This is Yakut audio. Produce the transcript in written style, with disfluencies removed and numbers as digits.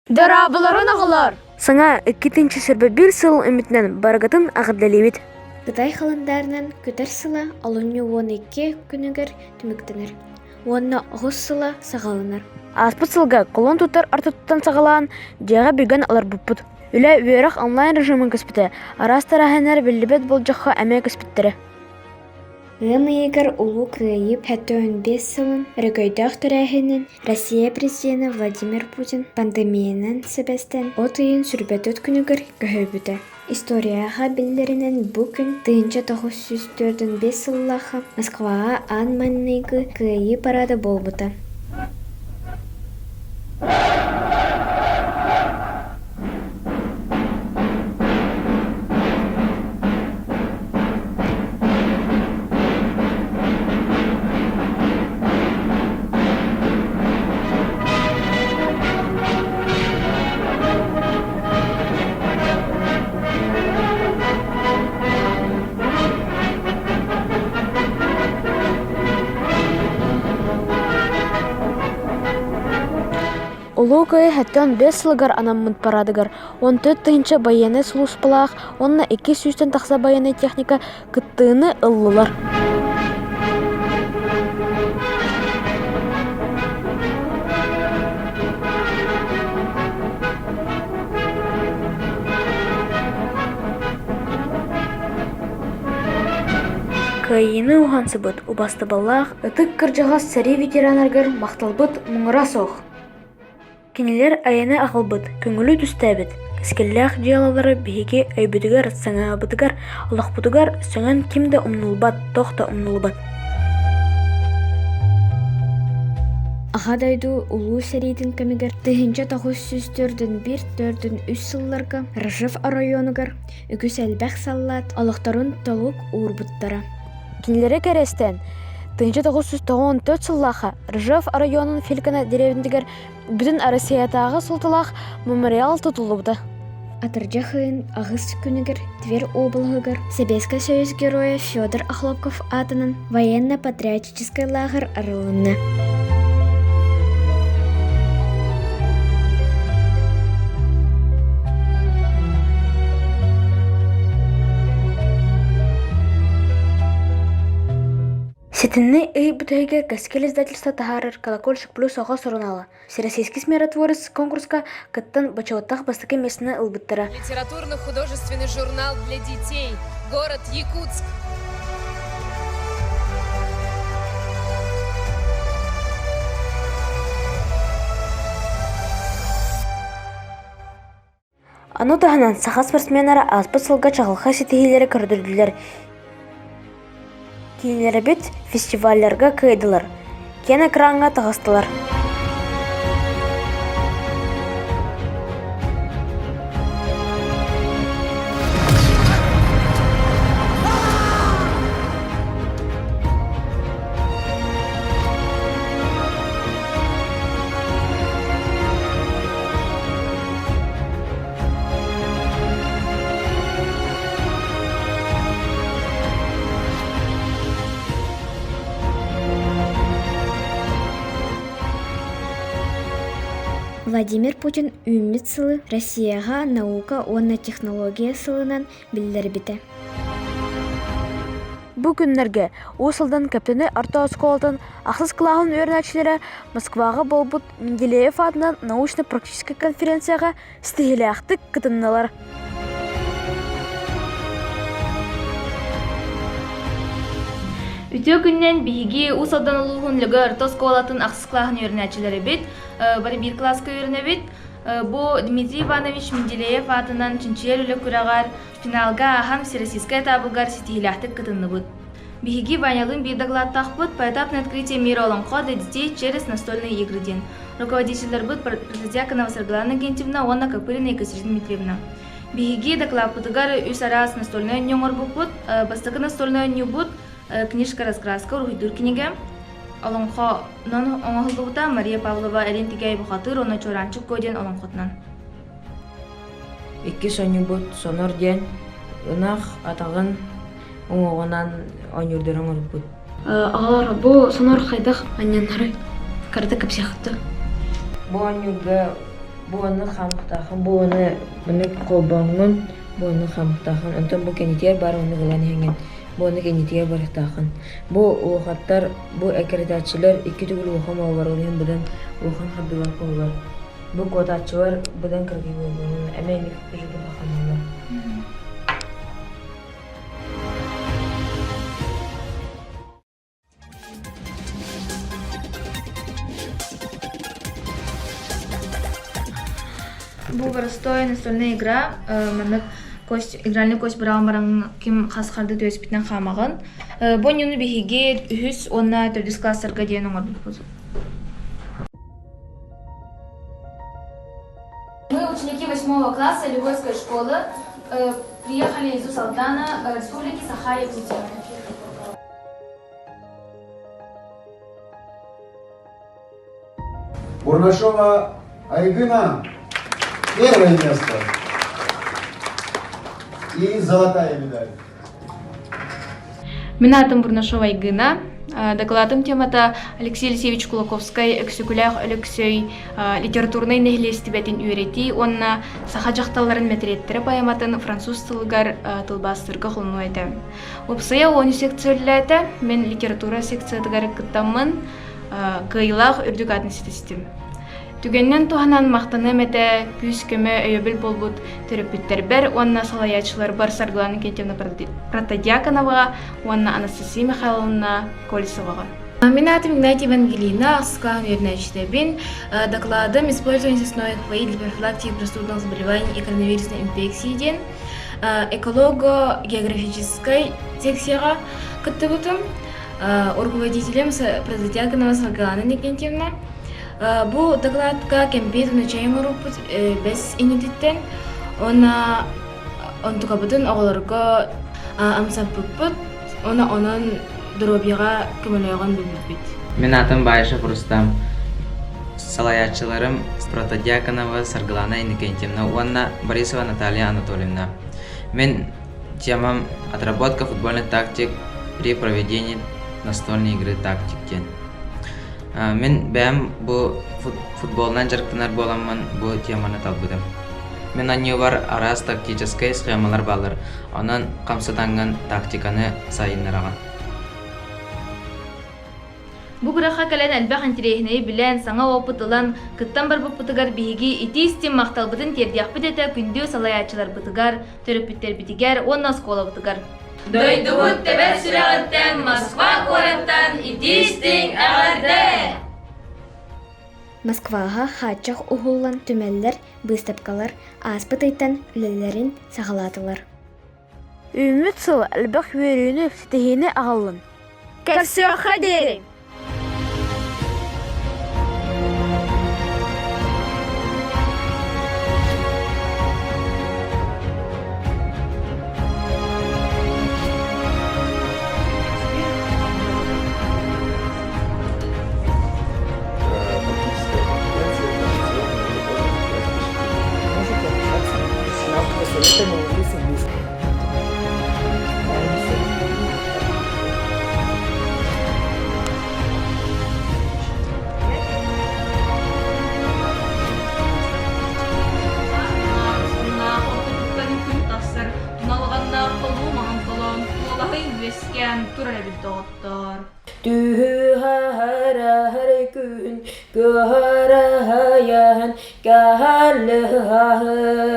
Дорооболорун оҕолор! Саҥа 2021 сыл үмүтүнэн барыгытын эҕэрдэлиибит! Кытай халандаарынан көтөр сыла олунньу 12 күнүгэр түмүктэнэр уонна оҕус сыла саҕаланар. Ааспыт сылга кулун тутар ортотуттан саҕалаан дьиэҕэ бүгэн олорбуппут. Үлэ, үөрэх онлайн режимын көспүтэ, араас тэрээһиннэр биллибэт болдьоххо эмиэ көспүттэрэ. Ыам ыйыгар Улуу Кыайыы 75 сылын өрөгөйдөөх тэрээһинин Россия президенэ Владимир Путин пандемиянан сибээстээн от ыйын сүүрбэ күнүгэр көһөрбүтэ. Историяҕа биллэринэн бу күн 1945 сыллаахха Москваҕа аан маҥнайгы Кыайыы парада буолбута. Улуу Кыайыы 75 сылыгар анаммыт парадыгар 14 тыһыынча байыаннай сулууспалаах уонна 200-тэн тахса байыаннай техника кыттыыны ыллылар. Кыайыыны уһансыбыт убастабыллаах ытык кырдьаҕас сэрии ветераннарыгар махталбыт муҥура суох. Кинилэр айаны аҕалбыт, көҥүлү түстээбит, кэскиллээх дьыалалары биһиги өйбүтүгэр, саҥаабытыгар, олохпутугар сөҥөн ким да умнулбат, туох да умнулбат. Аҕа дойду Улуу сэриитин кэмигэр 1941-43 сылларга Ржев оройуонугар үгүс элбэх саллаат олохторун толук уурбуттара. Кинилэри кэрэстээн, 1994 сыллаахха Ржев оройуонун Филькина дэриэбинэтигэр бүтүн Россиятааҕы суолталаах мемориал тутуллубута. Атырдьах ыйын аҕыс күнүгэр Тверь облаһыгар Сэбиэскэй Союз Геройа Федор Охлопков аатынан военно-патриотическай лааҕыр арылынна. Ситинни ый бүтэһигэр Кэскил издательство таһаарар «Колокольчик плюс оҕо сурунаала» Всероссийский миротворец конкурска кыттан бочуоттаах бастакы миэстэни ылбыттара. Литературно-художественный журнал для детей. Город Якутск. Ону таһынан саха спортсменнара ааспыт сылга чаҕылхай ситиһиилэри көрдөрдүлэр. Киинэлэрбит фестивалларга кыайдылар, киэн экраҥҥа таҕыстылар. Владимир Путин үүммүт сылы Россияҕа наука уонна технология сылынан биллэрбитэ. Бу күннэргэ Уус Алдан Кэптэни орто оскуолатын ахсыс кылааһын үөрэнээччилэрэ Москваҕа буолбут Менделеев аатынан научно-практическай конференцияҕа ситиһиилээхтик кытыннылар. Үтүө күнүнэн биһиги Уус Алдан улууһун Лөгө орто оскуолатын ахсыс кылааһын үөрэнээччилэрэбит. Бары биир кылааска үөрэнэбит. Бу Дмитрий Иванович Менделеев аатынан чинчийэр үлэ күрэҕэр финалга ааһан Всероссийскай этабыгар ситиһиилээхтик кытынныбыт. Биһиги Ванялыын биир докладтаахпыт «Поэтапное открытие мира Олоҥхо для детей через настольные игры» диэн. Руководителлэрбит Протодьяконова Саргылана Гентьевна уонна Копырина Екатерина Дмитриевна. Биһиги докладпытыгар үс араас настольнай оонньуу оҥорбуппут. Бастакы настольнай оонньуубут книжка-раскраска уруһуйдуур кинигэ. Олоҥхонон оҥоһуллубута Мария Павлова Эрин Тигэй Бухатыыр уонна Чуораанчык Куо диэн олоҥхотунан. Иккис оонньуубут Сонор диэн ынах атаҕын уҥуоҕунан оонньуурдары оҥорбут. Аҕалар, бу сонор хайдах анньаннарый? Кырата кэпсиэххит Бу оонньуурга Бу уонна хаамыктаахын, бу уонна маннык холбооҥҥун, бу уонна хаамыктаахын, онтон бу кэннитигэр баар уонна ылан иһэҥҥин, бу уонна кэннитигэр барыахтааххын. Бу уохаттар, бу эккирэтээччилэр икки төгүл улахан буолаллар, ол иһин быдан улахан хардыылаах буолаллар. Бу куотааччылар быдан кыракый буолаллар, эмиэ инник үчүгэй улаханналар. Бу простой настольная игра. Маннык кость, игральный кость быраҕан баран ким хас харды түөспүтүнэн хаамаҕын. Бу оонньууну биһиги үһүс уонна төрдүс класстарга диэн оҥорбуппут. Мы ученики восьмого класса Львовской школы приехали из Усть-Алдана, Республики Саха-Якутия. Бурнашова Айгына первое место и золотая медаль. Мин аатым Бурнашова Айгына. Докладым темата Алексей Алексеевич Кулаковскай Өксөкүлээх Өлөксөй литературнай нэһилиэстибэтин үөрэтии уонна саха дьахталларын мэтириэттэрэ поэматын француз тылыгар тылбаастыырга холонуу этэ. Уопсайа 13 секция үлэлээтэ. Мин литература секциятыгар кыттаммын кыайыылаах үрдүк аатын ситистим. Түгэнинэн туһанан махтаныам этэ күүс-көмө өйөбүл буолбут төрөппүттэрбэр уонна салайааччыларбар Саргылана Кентьевна Протодьяконоваҕа уонна Анастасия Михайловна Колесоваҕа. Мин аатым Игнатьева Ангелина, ахсыс үөрэнээччитэбин. Докладым «Использование сосновой хвои для профилактики простудных заболеваний и коронавирусной инфекции» диэн эколого-географическай секцияҕа кыттыбытым. Руководителем Протодьяконова Саргылана Никентьевна. Бу докладка кэмпиэт уонна оҥорбуппут бэс иннититтэн уонна онтукабытын оҕолорго амсаппыппыт уонна онон доруобуйаҕа көмөлөөҕүн билбиппит. Мин аатым Баишев Рустам. Салайааччыларым Протодьяконова Саргылана Иннокентьевна уонна Борисова Наталья Анатольевна. Мин темам «Отработка футбольных тактик при проведении настольной игры тактик» диэн. Мин бэйэм бу футболунан дьарыктанар буоламмын бу теманы талбытым. Мин оонньуубар араас тактическай схемалар бааллар, онон хамсатаҥҥын тактиканы сайыннараҕын. Бу күрэххэ кэлэн элбэх интэриэһинэйи билэн, саҥа опыт ылан, кыттан барбыппытыгар биһиги итии-истиҥ махталбытын тиэрдиэхпит этэ күндү салайааччыларбытыгар, төрөппүттэрбитигэр уонна оскуолабытыгар. Дойдубут тэбэр сүрэҕиттэн Москва куораттан итии-истиҥ эҕэрдэ! Москваҕа хааччах уһуллан түмэллэр, быыстапкалар ааспыт ыйтан үлэлэрин саҕалаатылар. Үүммүт сыл элбэх үөрүүнү, ситиһиини аҕаллын. Көрсүөххэ диэри! Можете общаться с советами и близкими. Күн тахсар туналҕаннаах толуу маҥан толоон куолаһый үөскээн турар эбит доҕоттоор. Түһүһаһараһар күн, кыһараһайаһан, каһалыһаһын.